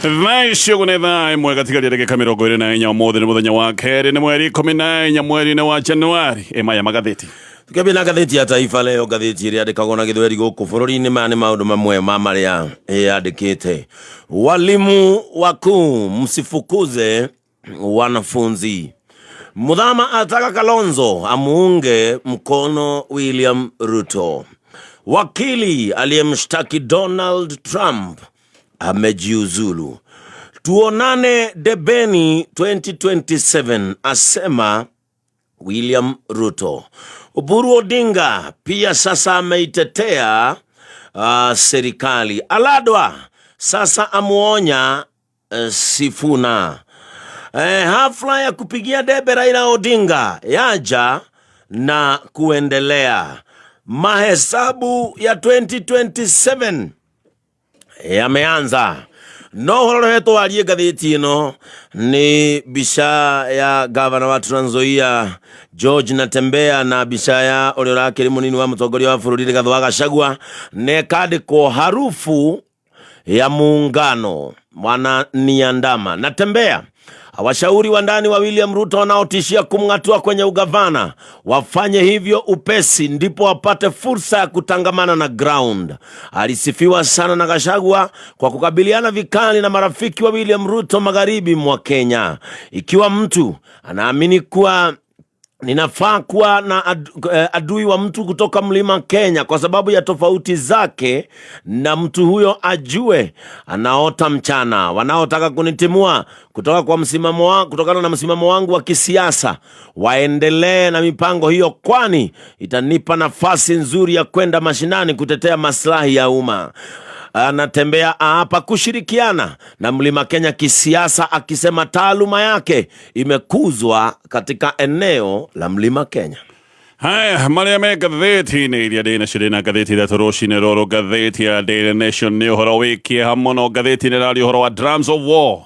Thaa icio ũguo nĩ thaa ĩmwe gatigaria ndagĩka 24. Ũmũthĩ nĩ mũthenya wa kerĩ, nĩ mweri 14 mweri-inĩ wa Januari. Ĩ maya magathĩti. Tukĩambia na ngathĩti ya Taifa Leo, ngathĩti ĩrĩa yandĩkagwo na Gĩthweri gũkũ bũrũri-inĩ. Maya nĩ maũndũ mamwe ma marĩa yandĩkĩte. Walimu wakuu msifukuze wanafunzi. Muthama ataka Kalonzo amuunge mkono William Ruto. Wakili aliyemshtaki Donald Trump amejiuzulu. Tuonane debeni 2027, asema William Ruto. Oburu Odinga pia sasa ameitetea serikali. Aladwa sasa amuonya Sifuna. Hafla ya kupigia debe Raila Odinga yaja na kuendelea. Mahesabu ya 2027 yameanza. No ũhoro ũrĩa warie ngathĩti ĩno nĩ mbica ya gavana wa Trans Nzoia George Natembeya na mbica ya ũrĩa ũrakĩrĩ mũnini wa mũtongoria wa bũrũri Rigathĩ wa Gachagua, na ĩkandĩkwo harufu ya muungano wananiandama. Natembeya washauri wa ndani wa William Ruto wanaotishia kumng'atua kwenye ugavana wafanye hivyo upesi, ndipo wapate fursa ya kutangamana na ground. Alisifiwa sana na Gachagua kwa kukabiliana vikali na marafiki wa William Ruto magharibi mwa Kenya. Ikiwa mtu anaamini kuwa ninafaa kuwa na adui wa mtu kutoka mlima Kenya kwa sababu ya tofauti zake na mtu huyo, ajue anaota mchana. Wanaotaka kunitimua kutoka kwa msimamo wa, kutokana na msimamo wangu wa kisiasa waendelee na mipango hiyo, kwani itanipa nafasi nzuri ya kwenda mashinani kutetea maslahi ya umma. Anatembea hapa kushirikiana na Mlima Kenya kisiasa, akisema taaluma yake imekuzwa katika eneo la Mlima Kenya. Haya marĩa me ngathĩti-inĩ iria ndĩ nacio, ndĩ na ngathĩti ithatũ rũcinĩ rũrũ. Ngathĩti ya Daily Nation nĩ ũhoro wĩ kĩeha mũno. Ngathĩti-inĩ ĩraria ũhoro wa drums of war,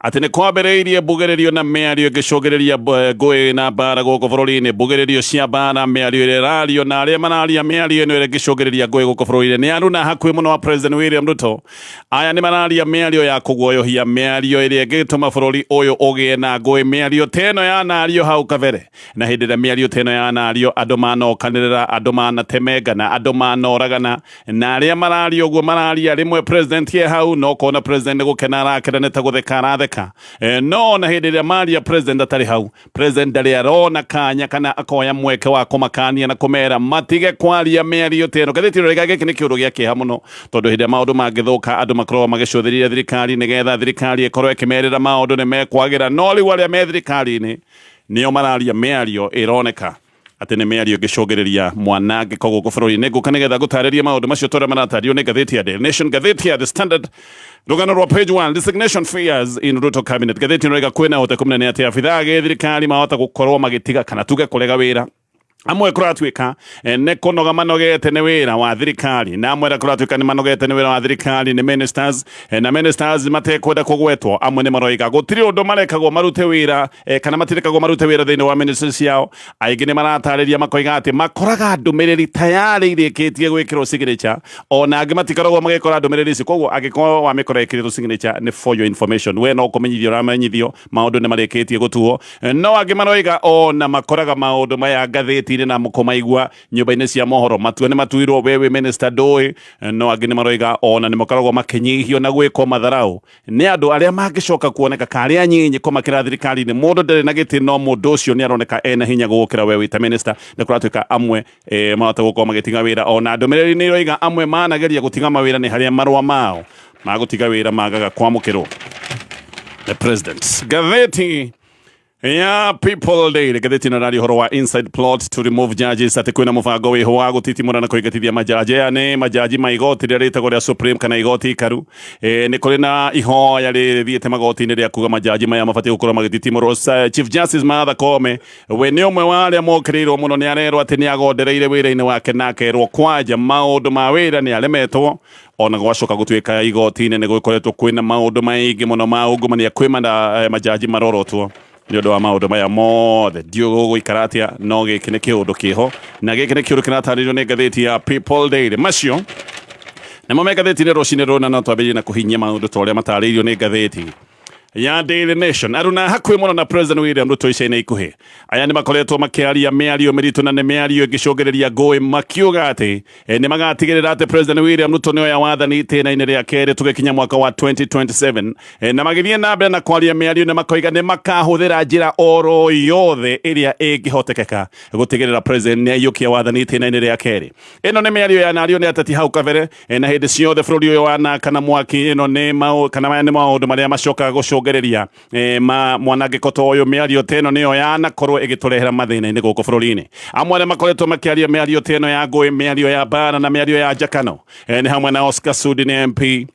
atĩ nĩ kwambĩrĩirie mbugĩrĩrio na mĩario ĩngĩcũngĩrĩria ngũĩ na mbara gũkũ bũrũri-inĩ. Mbugĩrĩrio cia mbara, mĩario ĩrĩa ĩrario na arĩa mararia mĩario ĩno ĩrĩa ĩngĩcũngĩrĩria ngũĩ gũkũ bũrũri-inĩ nĩ aruna hakuhĩ mũno wa President William Ruto. Aya nĩ mararia mĩario ya kũguoyohia, mĩario ĩrĩa ĩngĩtũma bũrũri ũyũ ũgĩe na ngũĩ. Mĩario ta ĩno yanario hau kabere, na hĩndĩ ĩrĩa mĩario ta ĩno yanario, andũ manokanĩrĩra, andũ manatemengana, andũ manoragana. Na arĩa mararia ũguo mararia rĩmwe president ye hau, no kona president nĩ gũkena arakena, nĩ ta gũtheka aratheka. No na hĩndĩ ĩrĩa maria president atarĩ hau, president ndarĩ arona kanya kana akoya mweke wa kũmakania na kũmera matige kwaria mĩario ta ĩno. Ngathĩti ĩno ĩrauga gĩkĩ nĩ kĩũndũ gĩa kĩeha mũno, tondũ hĩndĩ ĩrĩa maũndũ mangĩthũka, andũ makoragwo magĩcũthĩrĩria thirikari nĩgetha thirikari ĩkorwo ĩkĩmerĩra maũndũ nĩ mekwagĩra. No rĩu arĩa me thirikari-inĩ nĩo mararia mĩario ĩroneka atĩ nĩ mĩario ĩngĩcũngĩrĩria mwanangĩko gũkũ bũrũri-inĩ. Ngũka nĩgetha ngũtarĩrie maũndũ macio tũrĩa maratario nĩ ngathĩti ya Daily Nation. Ngathĩti ya The Standard, rũgano rwa page 1, resignation fears in Ruto cabinet. Ngathĩti ĩno ĩrauga kwĩna ũhoteku mũnene atĩ abithaa gĩthirikari mahota gũkorwo magĩtiga kana tuge kũrega wĩra. Amwe kũratuĩka nĩ kũnoga manogete nĩ wĩra wa thirikari, na amwe arĩa kũratuĩka nĩ manogete nĩ wĩra wa thirikari nĩ ministers, na ministers matekwenda kũgwetwo. Amwe nĩ maroiga gũtirĩ ũndũ marekagwo marute wĩra, kana matirekagwo marute wĩra thĩinĩ wa ministries ciao. Aingĩ nĩ maratarĩria makoiga atĩ makoraga ndũmĩrĩri tayarĩ irĩkĩtie gwĩkĩrwo signature, ona angĩ matikoragwo magĩkora ndũmĩrĩri ici. Koguo angĩkorwo wamĩkora ĩkĩrĩtwo signature, nĩ for your information, we no kũmenyithio ũramenyithio maũndũ nĩ marĩkĩtie gũtuo. No angĩ maroiga ona makoraga maũndũ maya ngathĩti-inĩ na kũmaigua nyũmba-inĩ cia mohoro, matua nĩ matuirwo, we wĩ minister ndũĩ. No angĩ nĩ maroiga ona nĩ makoragwo makĩnyihio na gwĩkwo matharau nĩ andũ arĩa mangĩcoka kuoneka karĩ anyinyi kũmakĩra thirikari-inĩ. Mũndũ ndarĩ na gĩtĩ, no mũndũ ũcio nĩ aroneka ena hinya gũgũkĩra we wĩta minister. Nĩ kũratuĩka amwe mahota gũkorwo magĩtiga wĩra. Ona ndũmĩrĩri nĩ iroiga amwe manageria gũtiga mawĩra nĩ harĩa marũa mao magũtiga wĩra magaga kwamũkĩrwo the president. Ngathĩti ya People Daily, ngathĩti ĩno ĩraria ũhoro wa inside plot to remove judges, atĩ kwĩna mũbango wĩho wa gũtitimũra na kũingatithia majaji. Aya nĩ majaji ma igoti rĩrĩa rĩtagwo rĩa Supreme kana igoti ikaru. Nĩ kũrĩ na ihoya rĩthiĩte magoti-inĩ rĩa kuga majaji maya mabatiĩ gũkorwo magĩtitimũrwo. Chief Justice Martha Koome we nĩ ũmwe wa arĩa mokĩrĩirwo mũno. Nĩ arerwo atĩ nĩ agondereire wĩra-inĩ wake na akerwo kwanja maũndũ ma wĩra nĩ aremetwo. Ona gwacoka gũtuĩka igoti-inĩ nĩ gũkoretwo kwĩna maũndũ maingĩ mũno ma ungumania, kwĩ majaji marorotwo nĩ ũndũ wa maũndũ maya mothe. Ndiũĩ gũgũikara atĩa, no gĩkĩ nĩ kĩũndũ kĩho, na gĩkĩ nĩ kĩũndũ kĩratarĩrio nĩ ngathĩti ya People Daily. Macio Namo me ngathĩti-inĩ rũcinĩ rũna, no twambĩrĩrie na kũhinyia maũndũ ta ũrĩa matarĩirio nĩ ngathĩti ya Daily Nation. Aruna hakuhĩ mũno na President William Ruto ica-inĩ ikuhĩ aya nĩ makoretwo makĩaria mĩario mĩritũ na nĩ mĩario ĩngĩcũngĩrĩria ngũĩ, makiuga atĩ nĩ magatigĩrĩra atĩ President William Ruto nĩ oya wathani itĩna-inĩ rĩa kerĩ tũgĩkinya mwaka wa 2027. Na magĩthiĩ na mbere na kwaria mĩario nĩ makoiga nĩ makahũthĩra njĩra oro yothe ĩrĩa ĩngĩhotekeka gũtigĩrĩra President nĩ aiyũkia wathani itĩna-inĩ rĩa kerĩ. Ĩno nĩ mĩario yanario nĩ ateti hau kabere, na hĩndĩ ciothe bũrũri ũyũ wanakana mwaki. Ĩno nĩ maũ kana maya nĩ maũndũ marĩa macokaga gũcũngĩrĩria ma mwanangĩko ta ũyũ. Mĩario ta ĩno nĩyo yanakorwo ĩgĩtũrehera mathĩna-inĩ gũkũ bũrũri-inĩ. Amwe arĩa makoretwo makĩaria mĩario ta ĩno ya ngũĩ, mĩario ya mbara na mĩario ya njakano, nĩ hamwe na Oscar Sudi, nĩ MP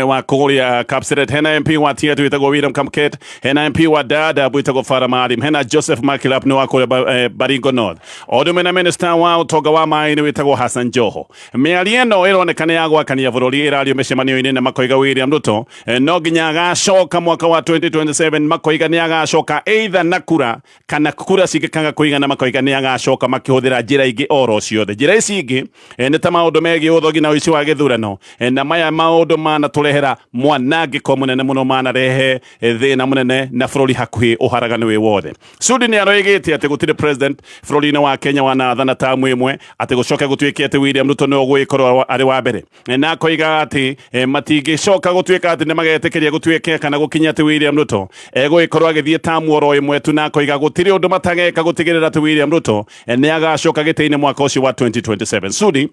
wa kũrĩa Kapseret, hena MP wa Tiaty wĩtagwo William Kamket, hena MP wa Dadaab wĩtagwo Farah Maalim, hena Joseph Makilap nĩ wa kũrĩa Baringo North, o ũndũ ũmwe na minister wa ũtonga wa maĩ-inĩ wĩtagwo Hassan Joho. Mĩario ĩno ĩroneka nĩ ya gwakania bũrũri, ĩrario mĩcemanio-inĩ na makoiga William Ruto no nginya agacoka mwaka wa 2027. Makoiga nĩ agacoka either na kura kana kura cingĩkaga kũigana, makoiga nĩ agacoka makĩhũthĩra njĩra ingĩ oro ciothe. Njĩra ici ingĩ nĩ ta maũndũ megiĩ ũthogi na ũici wa gĩthurano, na maya maũndũ manatũrehera mwanangĩko mũnene mũno, manarehe thĩna mũnene na bũrũri hakuhĩ ũharagane wĩ wothe. Sudi nĩ aroigĩte atĩ gũtirĩ president bũrũri-inĩ wa Kenya wanathana tamu ĩmwe atĩ gũcoke gũtuĩke atĩ William Ruto nĩwe ũgũgĩkorwo arĩ wa mbere, na akoiga atĩ matingĩcoka gũtuĩka atĩ nĩ magetĩkĩria gũtuĩke kana gũkinya atĩ William Ruto egũgĩkorwo agĩthiĩ tamu oro ĩmwe tu, na akoiga gũtirĩ ũndũ matageka gũtigĩrĩra atĩ William Ruto nĩ agacoka gĩtĩ-inĩ mwaka ũcio wa 2027. Sudi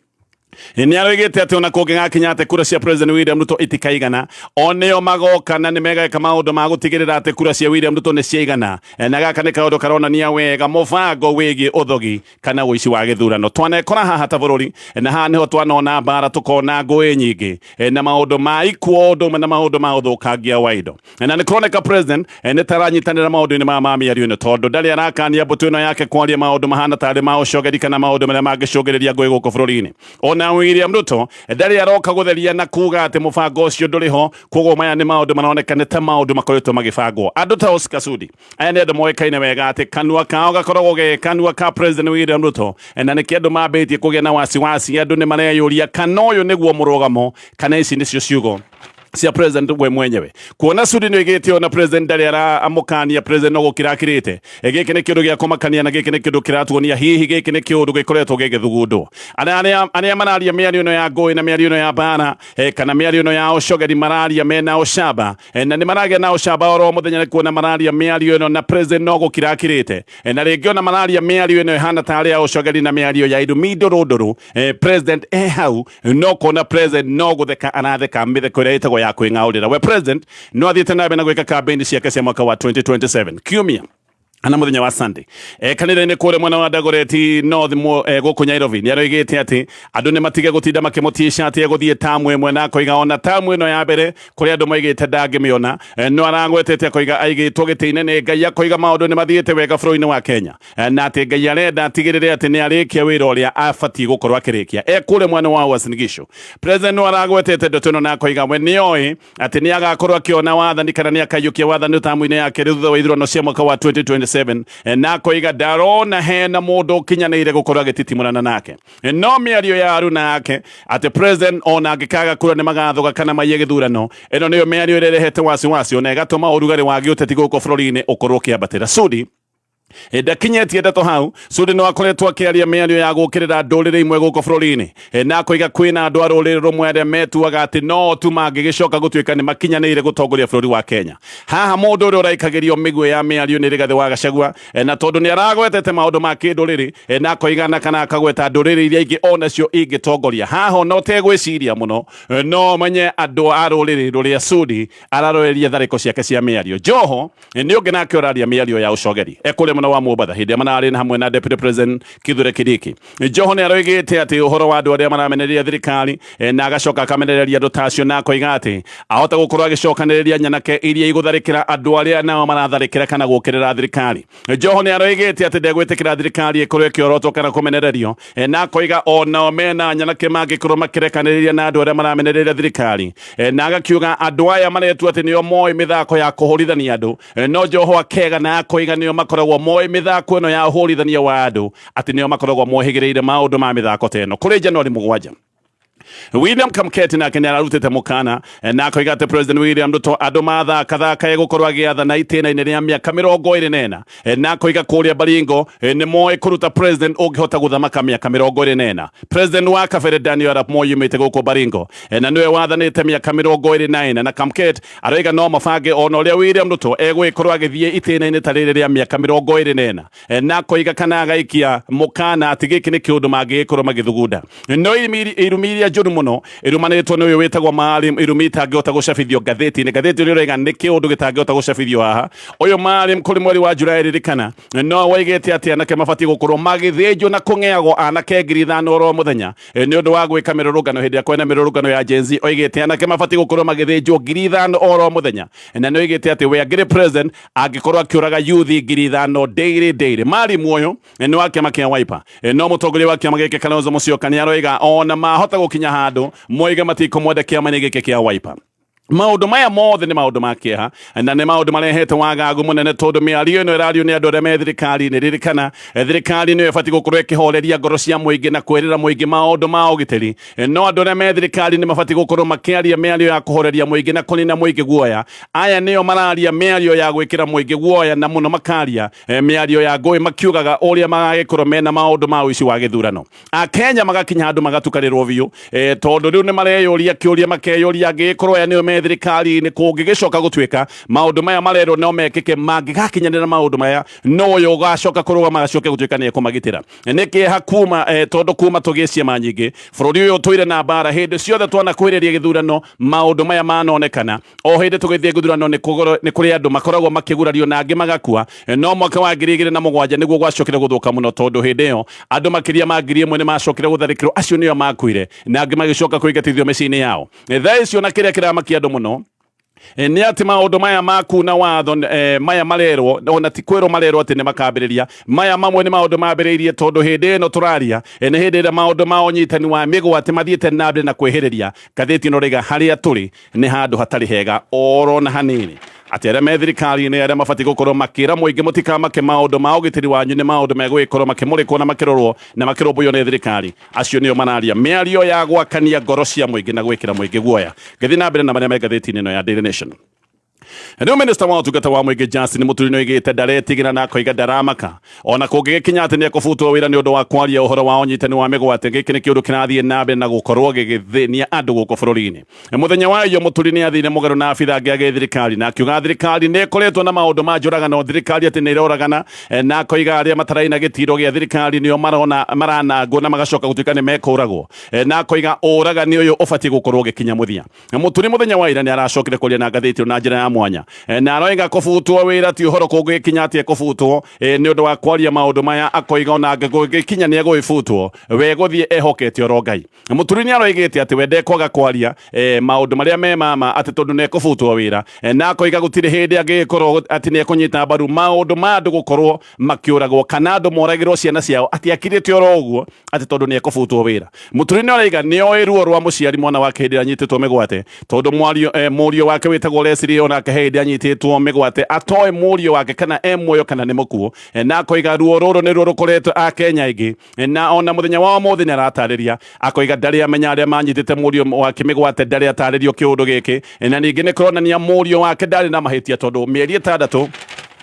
nĩ aroigĩte atĩ ona kũngĩgakinya atĩ kura cia President William Ruto itikaigana, o nĩo magoka na nĩ megeka maũndũ ma gũtigĩrĩra atĩ kura cia William Ruto nĩ ciaigana. Na gaka nĩ kaũndũ karonania wega mũbango wĩgiĩ ũthogi kana ũici wa gĩthurano twanekora haha ta bũrũri, na haha nĩho twanona mbara, tũkona ngũĩ nyingĩ na maũndũ ma ikuo, ũndũ ũmwe na maũndũ ma ũthũkangia wa indo. Na nĩ kũroneka president nĩ taranyitanĩra maũndũ-inĩ ma mĩario ĩno, tondũ ndarĩ arakania mbũtũ ĩno yake kwaria maũndũ mahana tarĩ ma ũcogeri kana maũndũ marĩa mangĩcũngĩrĩria ngũĩ gũkũ bũrũri-inĩ. Ona William Ruto ndarĩ aroka gũtheria na kuga atĩ mũbango ũcio ndũrĩ ho. Koguo maya nĩ maũndũ maroneka nĩ ta maũndũ makoretwo magĩbangwo. Andũ ta Oscar Sudi aya nĩ andũ moĩkaine wega atĩ kanua kao gakoragwo ge kanua ka President William Ruto, na nĩkĩo andũ mambĩtie kũgĩa na wasiwasi. Andũ nĩ mareyũria kana ũyũ nĩguo mũrũgamo kana ici nĩcio ciugo cia president we mwenyewe. Kuona Sudi nĩ oigĩte ona president ndarĩ aramũkania, president no gũkira akirĩte. Gĩkĩ nĩ kĩũndũ gĩa kũmakania na gĩkĩ nĩ kĩũndũ kĩratuonia hihi gĩkĩ nĩ kĩũndũ gĩkoretwo gĩgĩthugundwo. Arĩa mararia mĩario ĩno ya ngũĩ na mĩario ĩno ya mbara, kana mĩario ĩno ya ũcogeri, mararia mena ũcamba, na nĩ maragĩa na ũcamba oro mũthenya nĩ kuona mararia mĩario ĩno na president no gũkira akirĩte. Na rĩngĩ ona mararia mĩario ĩno ĩhana tarĩ ya ũcogeri na mĩario ya irumi ndũrũ ndũrũ, president e hau no kuona president no gũtheka aratheka mĩtheko ĩrĩa ĩtagwo ya kwĩng'aũrĩra. We president no athiĩte na mbere na gwĩka campaign ciake cia mwaka wa 2027. Kiumia ana muthenya wa Sunday kanitha-inĩ kũrĩa mwena wa Dagoretti North gũkũ Nairobi, nĩ aroigĩte atĩ andũ nĩ matige gũtinda makĩmũtica atĩ egũthiĩ tamu ĩmwe, na akoiga ona tamu ĩno ya mbere kũrĩa andũ maigĩte ndangĩmĩona. No aragwetete akoiga aigĩtwo gĩtĩ-inĩ nĩ Ngai, akoiga maũndũ nĩ mathiĩte wega bũrũri-inĩ wa Kenya, na atĩ Ngai arenda atigĩrĩre atĩ nĩ arĩkia wĩra ũrĩa abatiĩ gũkorwo akĩrĩkia e kũrĩa mwena wa Uasin Gishu. President no aragwetete ndeto ĩno na akoiga we nĩoĩ atĩ nĩ agakorwo akĩona wathani kana nĩ akaiyũkia wathani tamu-inĩ yake thutha wa ithurano cia mwaka wa 2027, na akoiga ndarona hena mũndũ ũkinyanĩire gũkorwo agĩtitimũrana nake. No mĩario ya Aruna yake atĩ president ona angĩkaga kura nĩ magathoga kana maiye gĩthurano, ĩno nĩyo mĩario ĩrĩa ĩrehete wasiwasi ona ĩgatũma ũrugarĩ wa gĩũteti gũkũ bũrũri-inĩ ũkorwo ũkĩambatĩra. Sudi ndakinyĩtie ndeto hau. Sudi no akoretwo akĩaria mĩario ya gũkĩrĩra ndũrĩrĩ imwe gũkũ bũrũri-inĩ, na akoiga kwĩna andũ a rũrĩrĩ rũmwe arĩa metuaga atĩ no tu mangĩgĩcoka gũtuĩka nĩ makinyanĩire gũtongoria bũrũri wa Kenya. Haha mũndũ ũrĩa ũraikagĩrio mĩguĩ ya mĩario nĩ Rigathĩ wa Gachagua, na tondũ nĩ aragwetete maũndũ ma kĩndũrĩrĩ, na akoiga na kana akagweta ndũrĩrĩ iria ingĩ onacio ingĩtongoria. Haha ona ũtegwĩciria mũno no menye andũ a rũrĩrĩ rũrĩa Sudi araroreria tharĩko ciake cia mĩario. Joho nĩ ũngĩ nake ũraria mĩario ya ũcogeri ekũrĩa mwena wa Mombatha hĩndĩ ĩrĩa mararĩ na hamwe na Deputy President Kithure Kindiki. Joho nĩ aroigĩte atĩ ũhoro wa andũ arĩa maramenereria thirikari, na agacoka akamenereria andũ ta acio, na akoiga atĩ ahota gũkorwo agĩcokanĩrĩria nyanake iria igũtharĩkĩra andũ arĩa nao maratharĩkĩra kana gũkĩrĩra thirikari. Joho nĩ aroigĩte atĩ ndegwĩtĩkĩra thirikari ĩkorwo ĩkĩorotwo kana kũmenererio, na akoiga onao mena nyanake mangĩkorwo makĩrekanĩrĩria na andũ arĩa maramenereria thirikari, na agakiuga andũ aya maretua atĩ nĩo moĩ mĩthako ya kũhũrithania andũ. No Joho akega na akoiga nĩo makoragwo moĩ mĩthako ĩno ya ũhũrithania wa andũ, atĩ nĩo makoragwo mohĩgĩrĩire maũndũ ma mĩthako ta ĩno. Kũrĩ Januari 7. William Kamket nake nĩ ararutĩte mũkana na akoiga atĩ President William Ruto andũ mathaka thaka egũkorwo agĩathana itĩna-inĩ rĩa mĩaka 24, na akoiga kũrĩa Baringo nĩ moĩ kũruta president ũngĩhota gũthamaka mĩaka 24. President wa kabere Daniel Arap Moi yumĩte gũkũ Baringo na nĩwe wathanĩte mĩaka 24, na Kamket aroiga no mabange ona ũrĩa William Ruto egũgĩkorwo agĩthiĩ itĩna-inĩ ta rĩrĩ rĩa mĩaka 24, na akoiga kana agaikia mũkana atĩ gĩkĩ nĩ kĩũndũ mangĩgĩkorwo magĩthugunda. No irumi iria njũru mũno irumanĩtwo nĩ ũyũ wĩtagwo Maalim, irumi itangĩhota gũcabithio ngathĩti-inĩ. Ngathĩti ũrĩa ũraiga nĩ kĩũndũ gĩtangĩhota gũcabithio haha. Ũyũ Maalim kũrĩ mweri wa Julai, ririkana, no woigĩte atĩ anake mabatiĩ gũkorwo magĩthĩnjwo na kũng'eagwo anake 5,000 oro mũthenya nĩ ũndũ wa gwĩka mĩrũrũngano hĩndĩ ĩrĩa kwĩna mĩrũrũngano ya Gen Z. Oigĩte anake mabatiĩ gũkorwo magĩthĩnjwo 5,000 oro mũthenya, na nĩ oigĩte atĩ we angĩrĩ president angĩkorwo akĩũraga yuthi 5,000 daily daily. Maalim ũyũ nĩ wa kĩama kĩa Wiper, no mũtongoria wa kĩama gĩkĩ Kalonzo Musyoka nĩ aroiga ona mahota gũkinya handũ moige matikũmwenda kĩama-inĩ gĩkĩ kĩa Wiper. Maũndũ maya mothe nĩ maũndũ ma kĩeha na nĩ maũndũ marehete wagagu mũnene, tondũ mĩario ĩno ĩrario nĩ andũ arĩa me thirikari-inĩ. Ririkana, thirikari nĩyo ĩbatiĩ gũkorwo ĩkĩhoreria ngoro cia mũingĩ na kwĩrĩra mũingĩ maũndũ ma ũgitĩri, no andũ arĩa me thirikari nĩ mabatiĩ gũkorwo makĩaria mĩario ya kũhoreria mũingĩ na kũnina mũingĩ guoya. Aya nĩo mararia mĩario ya gwĩkĩra mũingĩ guoya, na mũno makaria mĩario ya ngũĩ makiugaga ũrĩa magagĩkorwo mena maũndũ ma ũici wa gĩthurano. Akenya magakinya handũ magatukanĩrwo biũ, tondũ rĩu nĩ mareyũria kĩũria, makeyũria angĩgĩkorwo aya nĩo me thirikari-inĩ, kũngĩgĩcoka gũtuĩka maũndũ maya marerwo no mekĩke, mangĩgakinyanĩra maũndũ maya, no ũyũ ũgacoka kũrũgama agacoke gũtuĩka nĩ ekũmagitĩra. Nĩ kĩeha kuma tondũ kuma tũgĩe ciama nyingĩ bũrũri ũyũ ũtũire na mbara hĩndĩ ciothe twanakuhĩrĩria gĩthurano, maũndũ maya manonekana. O hĩndĩ tũgĩthiĩ gĩthurano nĩ kũrĩ andũ makoragwo makĩgurario na angĩ magakua. No mwaka wa 2007 nĩguo gwacokire gũthũka mũno, tondũ hĩndĩ ĩyo andũ makĩria ma 1,000 nĩ macokire gũtharĩkĩrwo, acio nĩo makuire na angĩ magĩcoka kũingatithio mĩciĩ-inĩ yao. Thaa icio na kĩrĩa kĩramakia andũ mũno nĩ atĩ maũndũ maya ma kuna watho maya marerwo, ona ti kwĩrwo marerwo atĩ nĩ makambĩrĩria maya, mamwe nĩ maũndũ mambĩrĩirie, tondũ hĩndĩ ĩno tũraria nĩ hĩndĩ ĩrĩa maũndũ ma ũnyitani wa mĩgwate mathiĩte na mbere na kwĩhĩrĩria. Ngathĩti ĩno rĩga harĩa tũrĩ nĩ handũ hatarĩ hega oro na hanini, atĩ arĩa me thirikari-inĩ arĩa mabatiĩ gũkorwo makĩra mũingĩ mũtikamake, maũndũ ma ũgitĩri wanyu nĩ maũndũ megũgĩkorwo makĩmũrĩkwo na makĩrorwo na makĩrũmbũiyo nĩ thirikari, acio nĩo mararia mĩario ya gwakania ngoro cia mũingĩ na gwĩkĩra mũingĩ guoya. Ngĩthiĩ na mbere na marĩa me ngathĩti-inĩ ĩno ya Daily Nation. Rĩu minista wa ũtungata wa mũingĩ Justin Muturi nĩoigĩte ndaretigĩra na akoiga ndaramaka ona kũngĩgĩkinya atĩ nĩekũbutwo wĩra nĩ ũndũ wa kwaria ũhoro wa ũnyitani wa mĩgwate. Gĩkĩ nĩ kĩũndũ kĩrathiĩ na mbere na gũkorwo gĩgĩthĩnia andũ gũkũ bũrũri-inĩ. Mũthenya wa iyo Muturi nĩ athire mũgarũ na abitha angĩ a gĩthirikari na akiuga thirikari nĩ ĩkoretwo na maũndũ ma njũragano, thirikari atĩ nĩ ĩroragana, na akoiga arĩa mataraina gĩtiro gĩa thirikari nĩo marona maranangwo na magacoka gũtuĩka nĩ mekũragwo, na akoiga ũragani ũyũ ũbatiĩ gũkorwo ũgĩkinya mũthia. Muturi mũthenya wa ira nĩ aracokire kwaria na ngathĩti na njĩra ya mwanya, na aroiga kũbutwo wĩra ti ũhoro kũngĩkinya atĩ ekũbutwo nĩ ũndũ wa kwaria maũndũ maya. Akoiga ona angĩgĩkinya nĩ egũgĩbutwo, we gũthiĩ ehokete oro Ngai. Muturi nĩ aroigĩte atĩ we ndekwaga kwaria maũndũ marĩa me mama atĩ tondũ nĩ ekũbutwo wĩra, na akoiga gũtirĩ hĩndĩ angĩgĩkorwo atĩ nĩ ekũnyita mbaru maũndũ ma andũ gũkorwo makĩũragwo kana andũ moragĩrwo ciana ciao atĩ akirĩte oro ũguo atĩ tondũ nĩ ekũbutwo wĩra. Muturi nĩ araiga nĩ oĩ ruo rwa mũciari mwana wake hĩndĩ ĩrĩa anyitĩtwo mĩgwate, tondũ mũriũ wake wĩtagwo Leslie onake hĩndĩ anyitĩtwo mĩgwate atoĩ mũriũ wake kana e muoyo kana nĩ mũkuũ, na akoiga ruo rũrũ nĩruo rũkoretwo Akenya aingĩ, na ona mũthenya wa ũmũthĩ nĩ aratarĩria akoiga ndarĩ amenya arĩa manyitĩte mũriũ wake mĩgwate, ndarĩ atarĩrio kĩũndũ gĩkĩ, na ningĩ nĩ kũronania mũriũ wake ndarĩ na mahĩtia, tondũ mĩeri 6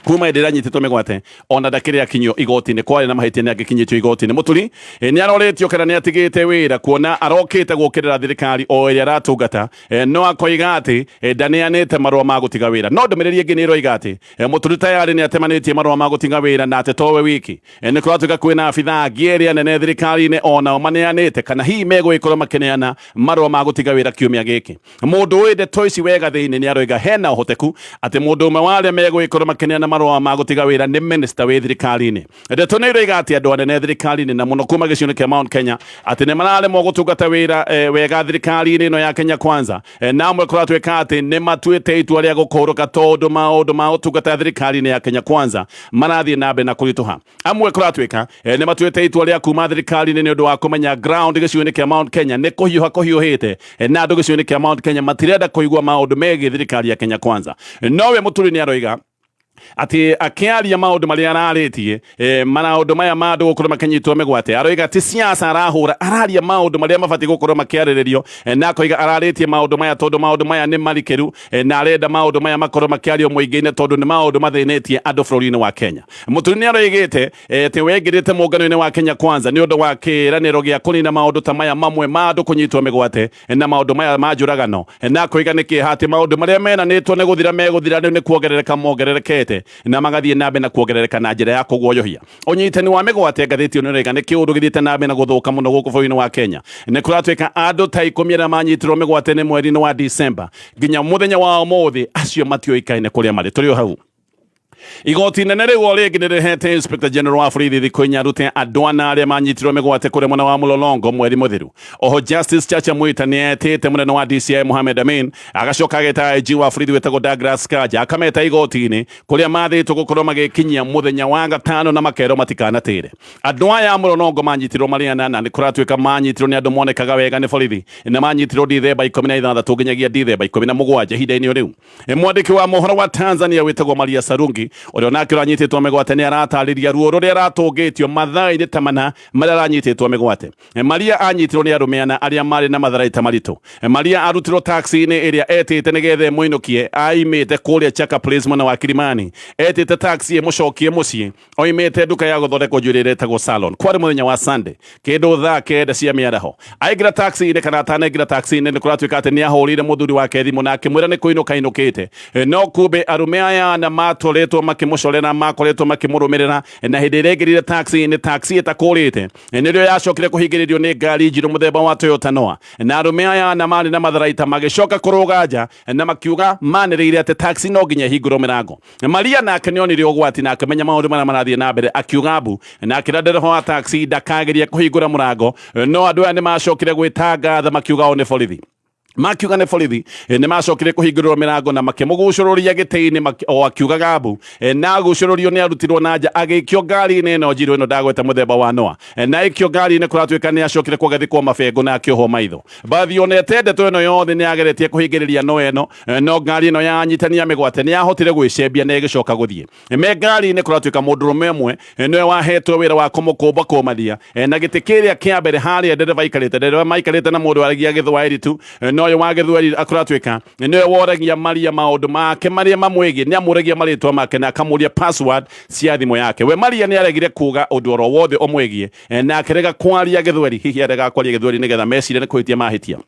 kuma hĩndĩ ĩrĩa anyitĩtwo mĩgwate ona ndakĩrĩ akinyio igoti-inĩ. Kwarĩ na mahĩtia nĩ angĩkinyĩtio igoti-inĩ. Mũturi nĩ arorĩtio kana nĩ atigĩte wĩra kuona arokĩte gũkĩrĩra thirikari o ĩrĩa aratungata, no akoiga atĩ ndaneanĩte marũa ma gũtiga wĩra. No ndũmĩrĩri ĩngĩ nĩ ĩroiga atĩ Mũturi tayarĩ nĩ atemanĩtie marũa ma gũtiga wĩra na atĩ towe wiki, nĩ kũratuĩka kwĩna abithaa angĩ erĩ anene thirikari-inĩ onao maneanĩte kana hihi megũgĩkorwo makĩneana marũa ma gũtiga wĩra kiumia gĩkĩ. Mũndũ ũĩ ndeto ici wega thĩinĩ nĩ aroiga hena ũhoteku atĩ mũndũ ũmwe wa arĩa megũgĩkorwo makĩneana marũa ma gũtiga wĩra nĩ minister wĩ thirikari-inĩ. Ndeto nĩ iroiga atĩ andũ anene thirikari-inĩ na mũno kuma gĩcigo-inĩ kĩa Mount Kenya atĩ nĩ mararemwo gũtungata wĩra wega thirikari-inĩ ĩno ya Kenya Kwanza, na amwe kũratuĩka atĩ nĩ matuĩte itua rĩa gũkũrũka tondũ maũndũ ma ũtungata thirikari-inĩ ya Kenya Kwanza marathiĩ na mbere na kũritũha. Amwe kũratuĩka nĩ matuĩte itua rĩa kuma thirikari-inĩ nĩ ũndũ wa kũmenya ground gĩcigo-inĩ kĩa Mount Kenya nĩ kũhiũha kũhiũhĩte, na andũ gĩcigo-inĩ kĩa Mount Kenya matirenda kũigua maũndũ megiĩ thirikari ya Kenya Kwanza. Nowe Mũturi nĩ aroiga Atĩ akĩaria maũndũ marĩa ararĩtie, maũndũ maya ma andũ gũkorwo makĩnyitwo mĩgwate, aroiga ti siasa arahũra, araria maũndũ marĩa mabatiĩ gũkorwo makĩarĩrĩrio, na akoiga ararĩtie maũndũ maya tondũ maũndũ maya nĩ marikĩru, na arenda maũndũ maya makorwo makĩario mũingĩ-inĩ tondũ nĩ maũndũ mathĩnĩtie andũ bũrũri-inĩ wa Kenya. Mũturi nĩ aroigĩte atĩ wengĩrĩte mũngano-inĩ wa Kenya Kwanza nĩ ũndũ wa kĩĩranĩro gĩa kũnina maũndũ ta maya mamwe ma andũ kũnyitwo mĩgwate na maũndũ maya ma njũragano, na akoiga nĩ kĩeha atĩ maũndũ marĩa menanĩtwo nĩ gũthira megũthira rĩu nĩ kuongerereka mongererekete na magathiĩ na mbere na kuongerereka na njĩra ya kũguoyohia. Ũnyitani wa mĩgwate, ngathĩti ĩno ĩroiga nĩ kĩũndũ gĩthiĩte na mbere na gũthũka mũno gũkũ bũrũri-inĩ wa Kenya. Nĩ kũratuĩka andũ ta 10 arĩa manyitirwo mĩgwate nĩ mweri-inĩ wa December nginya mũthenya wa ũmũthĩ acio matiũĩkaine kũrĩa marĩ. Tũrĩ o hau. Igoti inene rĩu o rĩngĩ nĩrĩhete Inspector General wa borithi thikũ 4 arute andũ 4 arĩa manyitirwo mĩgwate kũrĩa mwena wa Mlolongo mweri mũthiru. Oho Justice Chacha Mwita nĩetĩte mũnene wa DCI Mohamed Amin, agacoka ageta IG wa borithi wĩtagwo Douglas Kanja, akameta igoti-inĩ kũrĩa mathĩtwo gũkorwo magĩkinyia mũthenya wa gatano na makerwo matikanatĩre. Andũ aya a Mlolongo manyitirwo marĩ 4 na nĩ kũratuĩka manyitirwo nĩ andũ monekaga wega nĩ borithi, na manyitirwo Dithemba 16 nginyagia Dithemba 17 ihinda-inĩ o rĩu. Mwandĩki wa mohoro wa Tanzania wĩtagwo Maria Sarungi ũrĩa onake ũranyitĩtwo mĩgwate nĩ aratarĩria ruo rũrĩa aratũngĩtio mathaa-inĩ ta mana marĩa aranyitĩtwo mĩgwate. Maria anyitirwo nĩ arũme 4 arĩa marĩ na matharaita maritũ. Maria arutirwo taxi-inĩ ĩrĩa etĩte nĩgetha ĩmũinũkie aimĩte kũrĩa Chaka Place mwena wa Kilimani. Etĩte taxi ĩmũcokie mũciĩ oimĩte nduka ya gũthondekwo njuĩrĩ ĩrĩa ĩtagwo salon. Kwarĩ mũthenya wa Sunday kĩndũ thaa 9 cia mĩaraho. Aingĩra taxi-inĩ kana atanaingĩra taxi-inĩ nĩ kũratuĩka atĩ nĩ ahũrĩire mũthuri wake thimũ na akĩmwĩra nĩ kũinũka ainũkĩte. No kumbe arũme aya 4 matũrĩtwo makĩmũcorera, makoretwo makĩmũrũmĩrĩra, na hĩndĩ ĩrĩa aingĩrire taxi-inĩ, taxi ĩtakũrĩte nĩrĩo yacokire kũhingĩrĩrio nĩ ngari njirũ mũthemba wa Toyota Noah, na arũme aya 4 marĩ na matharaita magĩcoka kũrũga nja na makiuga manĩrĩire atĩ taxi no nginya ĩhingũrwo mĩrango. Maria nake nĩonire ũgwati na akĩmenya maũndũ marĩa marathiĩ na mbere, akiuga mbu na akĩra ndereba wa taxi ndakagerie kũhingũra mũrango, no andũ aya nĩmacokire gwĩtangatha makiuga o nĩ borithi. Makiuga nĩ borithi, nĩ macokire kũhingũrĩrwo mĩrango na makĩmũgucũrũria gĩtĩ-inĩ o akiugaga mbu, na agucũrũrio nĩ arutirwo na nja agĩikio ngari-inĩ ĩno njirũ ĩno ndagweta mũthemba wa Noah, na aikio ngari-inĩ kũratuĩka nĩ acokire kũgathĩkwo mabengũ na akĩohwo maitho. Bathi onete ndeto ĩno yothe nĩ ageretie kũhingĩrĩria Noah ĩno, no ngari ĩno ya anyitani a mĩgwate nĩ yahotire gwĩcembia na ĩgĩcoka gũthiĩ. Me ngari-inĩ kũratuĩka mũndũrũme ũmwe nĩwe wahetwo wĩra wa kũmũkũmba kũmathia, na gĩtĩ kĩrĩa kĩa mbere harĩa ndereba aikarĩte, ndereba maikarĩte na mũndũ waragia gĩthwaĩri tu, no ũyũ wa gĩthwaĩri kũratuĩka nĩwe woragia Maria maũndũ make marĩa mamwĩgiĩ, nĩ amũragia marĩtwa make na akamũria password cia thimũ yake. We Maria nĩ aregire kuga ũndũ oro wothe ũmwĩgiĩ, na akĩrega kwaria gĩthweri. Hihi arega kwaria gĩthweri nĩgetha mecirie nĩ kũhĩtia mahĩtia?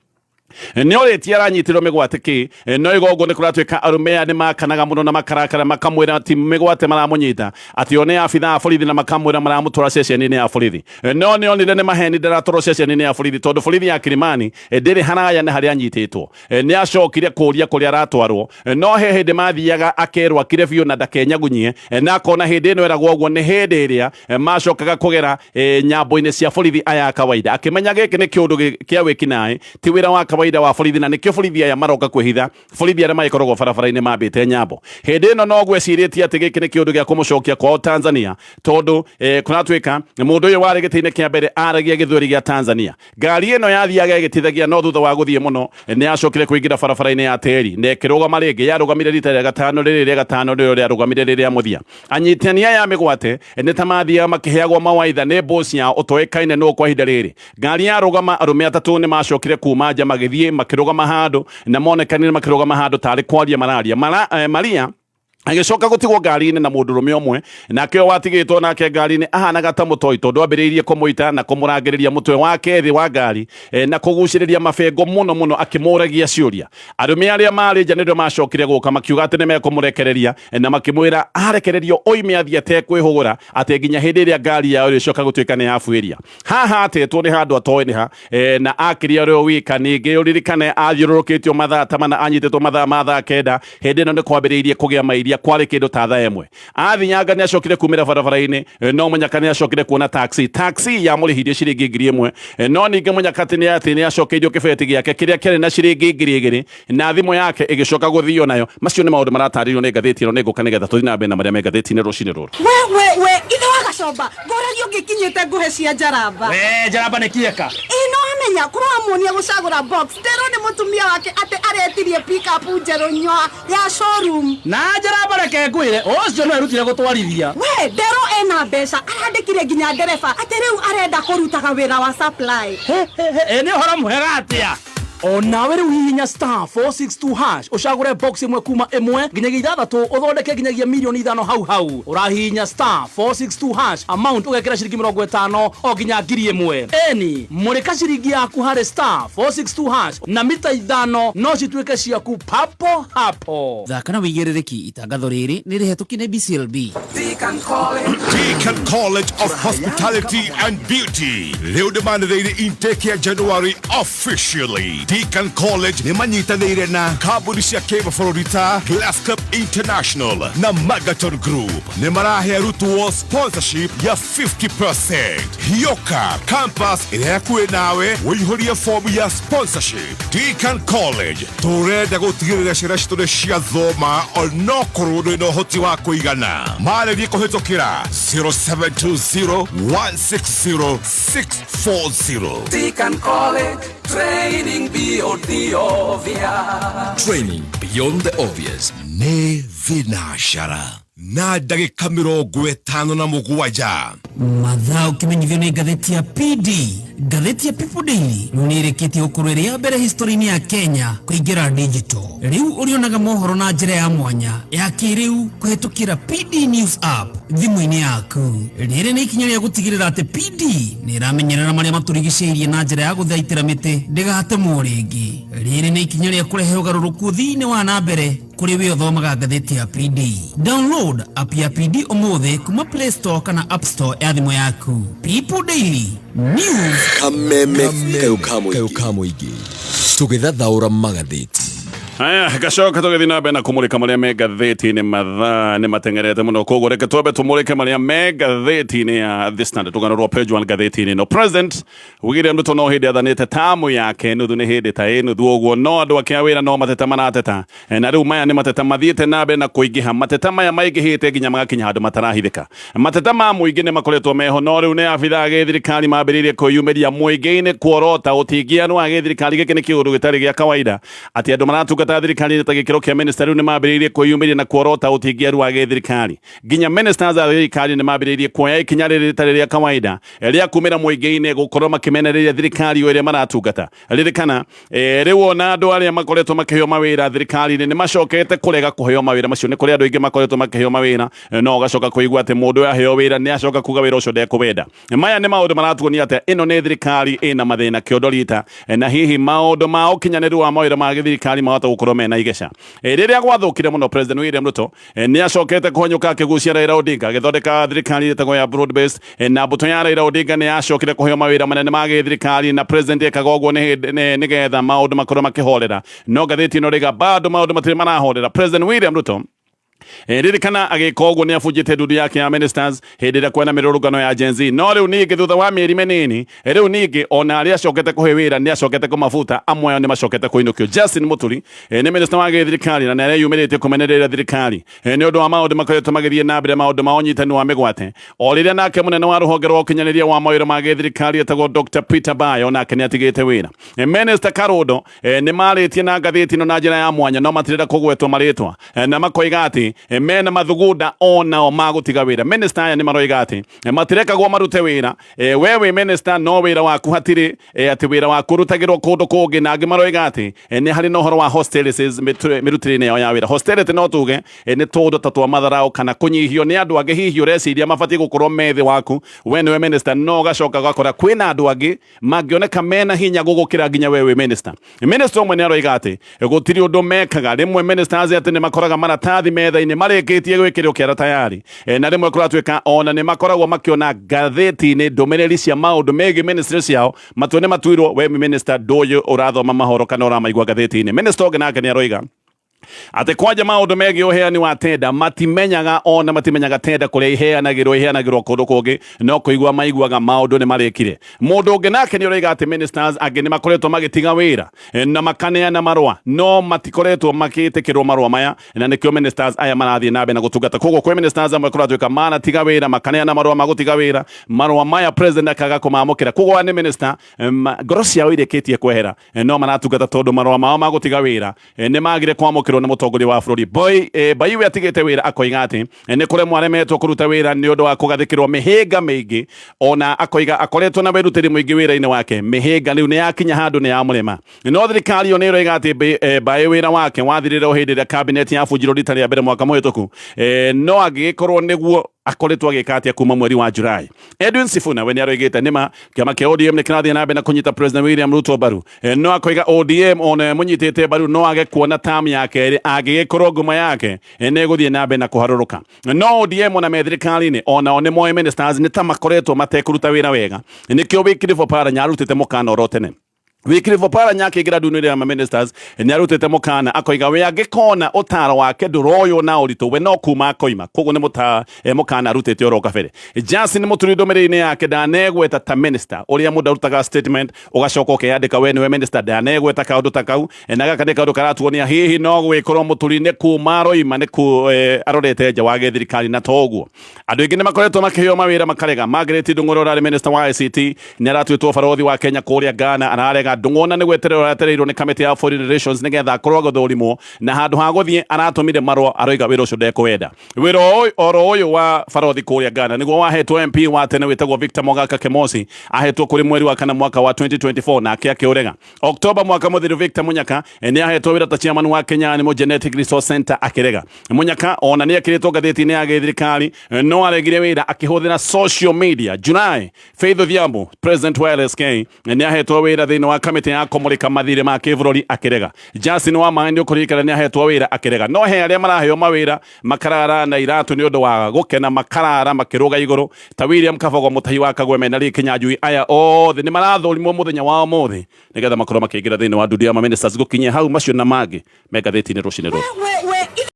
Nĩ orĩtie aranyitirwo mĩgwate kĩ, no igongo nĩ kũratuĩka arũme aya nĩ makanaga mũno na makarakara, makamwĩra ti mĩgwate maramũnyita, atĩ o nĩ abithaa a borithi, na makamwĩra maramũtwara ceceni-inĩ ya borithi. No nĩ onire nĩ maheni, ndaratwarwo ceceni-inĩ ya borithi tondũ borithi ya Kilimani ndĩrĩ haraya na harĩa anyitĩtwo. Nĩ acokire kũria kũrĩa aratwarwo, no he hĩndĩ mathiaga akerwo akire biũ na ndakenyagunyie, na akona hĩndĩ ĩno eragwo ũguo nĩ hĩndĩ ĩrĩa macokaga kũgera nyambo-inĩ cia borithi aya a kawaida. Akĩmenya gĩkĩ nĩ kĩũndũ kĩa wĩkinaĩ, ti wĩra wa kawaida wa borithi, na nĩkĩo borithi aya maroka kwĩhitha borithi arĩa magĩkoragwo barabara-inĩ mambĩte nyambo. Hĩndĩ ĩno no gwecirĩtie atĩ gĩkĩ nĩ kĩũndũ gĩa kũmũcokia kwao Tanzania, tondũ kũratuĩka mũndũ ũyũ warĩ gĩtĩ-inĩ kĩa mbere aragia gĩthweri gĩa Tanzania. Ngari ĩno yathiaga ĩgĩtithagia, no thutha wa gũthiĩ mũno nĩ yacokire kũingĩra barabara-inĩ ya tĩri na ĩkĩrũgama rĩngĩ. Yarũgamire rita rĩa gatano, rĩrĩ rĩa gatano nĩrĩo rĩarũgamire rĩrĩa mũthia. Anyitani aya a mĩgwate nĩ ta mathiaga makĩheagwo mawaitha nĩ boss yao ũtoĩkaine nũ kwa ihinda rĩrĩ. Ngari yarũgama, arũme 3 nĩ macokire kuma nja magĩthiĩ makĩrũgama handũ, na monekanire makĩrũgama handũ tarĩ kwaria mararia. Maria agĩcoka gũtigwo ngari-inĩ na mũndũrũme ũmwe, nake ũyũ watigĩtwo nake ngari-inĩ ahanaga ta mũtoi tondũ ambĩrĩirie kũmũita na kũmũrangĩrĩria mũtwe wake thĩ wa ngari, na kũgucĩrĩria mabengo mũno mũno akĩmũragia ciũria. Arũme arĩa marĩ nja nĩrĩo macokire gũka makiuga atĩ nĩmekũmũrekereria, na makĩmwĩra arekererio oime athiĩ atekwĩhũgũra, atĩ nginya hĩndĩ ĩrĩa ngari yao ĩrĩcoka gũtuĩka nĩ yabuĩria. Haha atetwo nĩ handũ atoĩ nĩ ha, na akĩria ũrĩa wika. Ningĩ ũririkane athiũrũrũkĩtio mathaa ta mana, anyitĩtwo mathaa ma thaa 9. Hĩndĩ ĩno nĩ kwambĩrĩirie kũgĩa mairia, kwarĩ kĩndũ ta thaa 1. Athianga nĩ acokire kumĩra barabara-inĩ, no mũnyaka nĩ acokire kuona taxi. Taxi yamũrĩhirie ciringi 1000, no ningĩ mũnyaka atĩ nĩ atĩ nĩ acokeirio kĩbeti gĩake kĩrĩa kĩarĩ na ciringi 2000, na thimũ yake ĩgĩcoka gũthio nayo. Macio nĩ maũndũ maratarĩrio nĩ ngathĩti ĩno. Nĩ ngũka nĩgetha tũthiĩ na mbere na marĩa me ngathĩti-inĩ rũcinĩ rũrũ. We we we, ithe wa Gacomba, ngũragia ũngĩkinyĩte ngũhe cia njaramba. We njaramba nĩ kĩeka. Ĩ no Wamenya kũramuonia gũcagũra box nderwo nĩ mũtumia wake atĩ aretirie pickup njerũ nyoa ya showroom. Na njĩra bareke ngwĩre, ũcio no erutire gũtwarithia. We nderwo ena mbeca, arandĩkire nginya ndereba atĩ rĩu arenda kũrutaga wĩra wa supply. Ĩ nĩ ũhoro mwega atĩa? O nawe rĩu hihinya star 462 hash ũcagũre box ĩmwe kuma ĩmwe nginyagia ithathatũ, ũthondeke nginyagia mirioni 5 hau hau. Ũrahihinya star 462 hash, amount ũgekĩra ciringi 50 o nginya 1,000. Eni mũrĩka ciringi yaku harĩ star 462 hash na mita 5 no cituĩke ciaku papo hapo. Thaka na wĩigĩrĩrĩki. Itangatho rĩrĩ nĩ rĩhetũkie nĩ BCLB. Deacon College of Hospitality and Beauty rĩu nĩmanĩrĩire intake ya January officially. Deacon College nĩ manyitanĩire na kambuni cia kĩmabũrũri ta Glass Cup International na Magaton Group. Nĩ marahe arutwo sponsorship ya 50%. Hioka campus ĩrĩa hakuhĩ nawe ũihũrie fomu ya sponsorship. Deacon College, tũrenda gũtigĩrĩra ciana citũ nĩ ciathoma onokorwo ndũrĩ na ũhoti wa kũigana. Marĩrie kũhĩtũkĩra 0720 160 640. Deacon College, training beyond the obvious. Training beyond the obvious. Nĩ thinacara na ndagĩka 57. Mathaa ũkĩmenyithio nĩ ngathĩti ya PD. Ngathĩti ya People Daily rĩu nĩ ĩrĩkĩtie gũkorwo ĩrĩ ya mbere history-inĩ ya Kenya kũingĩra digital. Rĩu ũrĩonaga mohoro na njĩra ya mwanya ya kĩrĩu kũhĩtũkĩra PD News app thimũ-inĩ yaku. Rĩrĩ nĩ ikinya rĩa gũtigĩrĩra atĩ PD nĩ ĩramenyerera marĩa matũrigicĩirie na njĩra ya gũthaitĩra mĩtĩ ndĩgatemwo rĩngĩ. Rĩrĩ nĩ ikinya rĩa kũrehe ũgarũrũku thĩinĩ wa na mbere kũrĩ we ũthomaga ngathĩti ya PD. Download app ya PD ũmũthĩ kuma Play Store kana App Store ya thimũ yaku. People Daily News. Kameme kayũ ka mũingĩ, tũgĩthathaũra magathĩti. Haya, gacoka tũgĩthiĩ na mbere na kũmũrĩka marĩa me ngathĩti-inĩ. Mathaa nĩ mateng'erete mũno, koguo reke twambe tũmũrĩke marĩa me ngathĩti-inĩ ya The Standard. Rũgano rwa page 1 ngathĩti-inĩ ĩno: President William Ruto no hĩndĩ athanĩte tamu yake nuthu, nĩ hĩndĩ ta ĩ nuthu ũguo, no andũ ake a wĩra no mateta marateta. Na rĩu maya nĩ mateta mathiĩte na mbere na kũingĩha. Mateta maya maingĩhĩte nginya magakinya handũ matarahithĩka. Mateta ma mũingĩ nĩ makoretwo meho, no rĩu nĩ abithaa gĩthirikari mambĩrĩirie kwĩyumĩria mũingĩ-inĩ kuorota ũtingianu wa gĩthirikari. Gĩkĩ nĩ kĩũndũ gĩtarĩ gĩa kawaida atĩ andũ maratungata thirikari ta gĩkĩro kĩa minister rĩu nĩ mambĩrĩirie kwĩyumĩria na kuorota ũtingiaru wa gĩthirikari. Nginya ministers a thirikari nĩ mambĩrĩirie kuoya ikinya rĩrĩ rĩtarĩ rĩa kawaida rĩa kumĩra mũingĩ-inĩ gũkorwo makĩmenereria thirikari o ĩrĩa maratungata. Ririkana rĩu ona andũ arĩa makoretwo makĩheo mawĩra thirikari-inĩ nĩ macokete kũrega kũheo mawĩra macio. Nĩ kũrĩ andũ aingĩ makoretwo makĩheo mawĩra, no ũgacoka kũigua atĩ mũndũ ũyũ aheo wĩra nĩ acoka kuga wĩra ũcio ndekũwenda. Maya nĩ maũndũ maratuonia atĩ ĩno nĩ thirikari ĩna mathĩna kĩondo rita, na hihi maũndũ ma ũkinyanĩru wa mawĩra ma gĩthirikari mahota gũkorwo mena igeca. Rĩrĩa gwathũkire mũno, President William Ruto nĩ acokete kũhanyũka akĩgucia Raila Odinga, agĩthondeka thirikari ĩtagwo ya broad based, na mbũtũ ya Raila Odinga nĩ yacokire kũheo mawĩra manene ma gĩthirikari, na president ekaga ũguo nĩgetha maũndũ makorwo makĩhorera. No ngathĩti ĩno rĩga bado maũndũ matirĩ marahorera. President William Ruto, ririkana agĩka ũguo nĩ abunjĩte ndundu yake ya ministers hĩndĩ ĩrĩa kwena mĩrũrũngano ya Gen Z. No rĩu ningĩ thutha wa mĩeri mĩnini, rĩu ningĩ ona arĩa acokete kũhe wĩra nĩ acokete kũmabuta. Amwe ao nĩ macokete kũinũkio. Justin Muturi nĩ minister wa gĩthirikari na nĩ areyumĩrĩtie kũmenereria thirikari nĩ ũndũ wa maũndũ makoretwo magĩthiĩ na mbere, maũndũ ma ũnyitani wa mĩgwate. O rĩrĩa nake mũnene wa rũhonge rwa ũkinyanĩria wa mawĩra ma gĩthirikari etagwo Dr Peter Bayo nake nĩ atigĩte wĩra. Minister Karondo nĩ marĩtie na ngathĩti ĩno na njĩra ya mwanya, no matirenda kũgwetwo marĩtwa, na makoiga atĩ mena mathugunda onao ma gũtiga wĩra. Minister aya nĩ maroiga atĩ matirekagwo marute wĩra. We wĩ minister no wĩra waku hatirĩ, atĩ wĩra waku ũrutagĩrwo kũndũ kũngĩ. Na angĩ maroiga atĩ nĩ harĩ na ũhoro wa hostilities mĩrutĩre-inĩ yao ya wĩra. Hostility no tuge nĩ tũndũ ta twa matharau kana kũnyihio nĩ andũ angĩ hihi ũreciria mabatiĩ gũkorwo me thĩ waku, we nĩwe minister, no ũgacoka ũgakora kwĩna andũ angĩ mangĩoneka mena hinya gũgũkĩra nginya we wĩ minister. Minister ũmwe nĩ aroiga atĩ gũtirĩ ũndũ mekaga. Rĩmwe ministers atĩ nĩ makoraga maratathi metha-inĩ marĩkĩtie gwĩkĩrwo kĩara tayari, na rĩmwe kũratuĩka ona nĩ makoragwo makĩona ngathĩti-inĩ ndũmĩrĩri cia maũndũ megiĩ ministry ciao. Matua nĩ matuirwo, we minister ndũyũ ũrathoma mahoro kana ũramaigua ngathĩti-inĩ. Minister ũngĩ nake nĩ aroiga Atä kwanja maå megiä å heani wa tenda matimenyaga, ona matimenyaga tenda kå rä a iheanagä iheanagä kå ndå kå ngä, no kå igua maiguaga maå ndå nä marä kire. Må ndå å ngä nake nä å raiga atä ministers angä nä makoretwo magĩtiga wĩra na makaneana marũa, no matikoretwo magĩtĩkĩrwo marũa maya, na nĩkĩo ministers aya marathiĩ na mbere na gũtungata. Koguo kwĩ ministers amwe kũratuĩka manatiga wĩra, makaneana marũa ma gũtiga wĩra, marũa maya president akaga kũmamũkĩra. Koguo aya nĩ minister ngoro ciao irĩkĩtie kwehera, no maratungata tondũ marũa mao ma gũtiga wĩra nĩ magire kwamũkĩrwo nĩ mũtongoria wa bũrũri. Boy Baiwe atigĩte wĩra akoiga atĩ nĩ kũremwo aremetwo kũruta wĩra nĩ ũndũ wa kũgathĩkĩrwo mĩhĩnga mĩingĩ, ona akoiga akoretwo na wĩrutĩri mũingĩ wĩra-inĩ wake, mĩhĩnga rĩu nĩ yakinya handũ nĩ yamũrema. No thirikari yo nĩ ĩroiga atĩ Mbaĩ wĩra wake wathirire o hĩndĩ ĩrĩa cabinet yabunjirwo rita rĩa mbere mwaka mũhĩtũku, no angĩgĩkorwo nĩguo akoretwo agĩka atĩa kuma mweri wa Julai. Edwin Sifuna we nĩ aroigĩte nĩma kĩama kĩa ODM nĩ kĩrathiĩ na mbere na kũnyita President William Ruto mbaru, no akoiga ODM ona mũnyitĩte mbaru no age kuona term ya kerĩ angĩgĩkorwo ngumo yake nĩ ĩgũthiĩ na mbere na kũharũrũka. No ODM ona me thirikari-inĩ onao nĩ moĩ ministers nĩ ta makoretwo matekũruta wĩra wega, nĩkĩo Wycliffe Oparanya arutĩte mũkana oro tene. Wycliffe Oparanya akĩingĩra ndundu ya ministers nĩ arutĩte mũkana akoiga we angĩkona ũtaro wake ndũroywo na ũritũ, we no kuma akoima. Koguo nĩ mũkana arutĩte oro kabere. Justin Muturi ndũmĩrĩri-inĩ yake ndanegweta ta minister ũrĩa mũndũ arutaga statement ũgacoka ũkeyandĩka we nĩwe minister, ndanegweta kaũndũ ta kau, na gaka nĩ kaũndũ karatuonia hihi no gwĩkorwo Muturi nĩ kuma aroima nĩ arorete nja wa gĩthirikari. Na toguo andũ aingĩ nĩ makoretwo makĩheo mawĩra makarega. Margaret Ndung'u ũrĩa ũrarĩ minister wa ICT nĩ aratuĩtwo barothi wa Kenya kũrĩa Ghana, ararega. Ndung'u nĩ gwetererwo aretereirwo nĩ kamĩtĩ ya foreign relations nĩgetha akorwo agĩthũrimwo, na handũ ha gũthiĩ aratũmire marũa aroiga wĩra ũcio ndekwenda. Wĩra oro ũyũ wa barothi kũrĩa Ghana nĩguo wahetwo MP wa tene wĩtagwo Victor Mogaka Kemosi, ahetwo kũrĩ mweri wa kana mwaka wa 2024, nake akĩũrega. Oktoba mwaka mũthiru Victor Munyaka nĩ ahetwo wĩra ta chairman wa Kenya Animal Genetic Resource Center, akĩrega. Munyaka ona nĩ ekĩrĩtwo ngathĩti-inĩ ya gĩthirikari, no aregire wĩra akĩhũthĩra social media. July Faith Odhiambo, president wa LSK, nĩ ahetwo wĩra thĩinĩ wa kamĩtĩ ya kũmũrĩka mathirĩ ma kĩbũrũri, akĩrega. Justin Wamaĩ nĩ ũkũririkana nĩ ahetwo wĩra, akĩrega. No he arĩa maraheo mawĩra makarara na iratũ nĩ ũndũ wa gũkena, makarara makĩrũga igũrũ, ta William Kabogo, Mũtahi wa Kagweme na Lee Kinyanjui. Aya othe nĩ marathũrimwo mũthenya wa ũmũthĩ nĩgetha makorwo makĩingĩra thĩinĩ wa ndundu ya ma ministers. Gũkinyia hau, macio na mangĩ me ngathĩti-inĩ rũcinĩ rũrũ. We.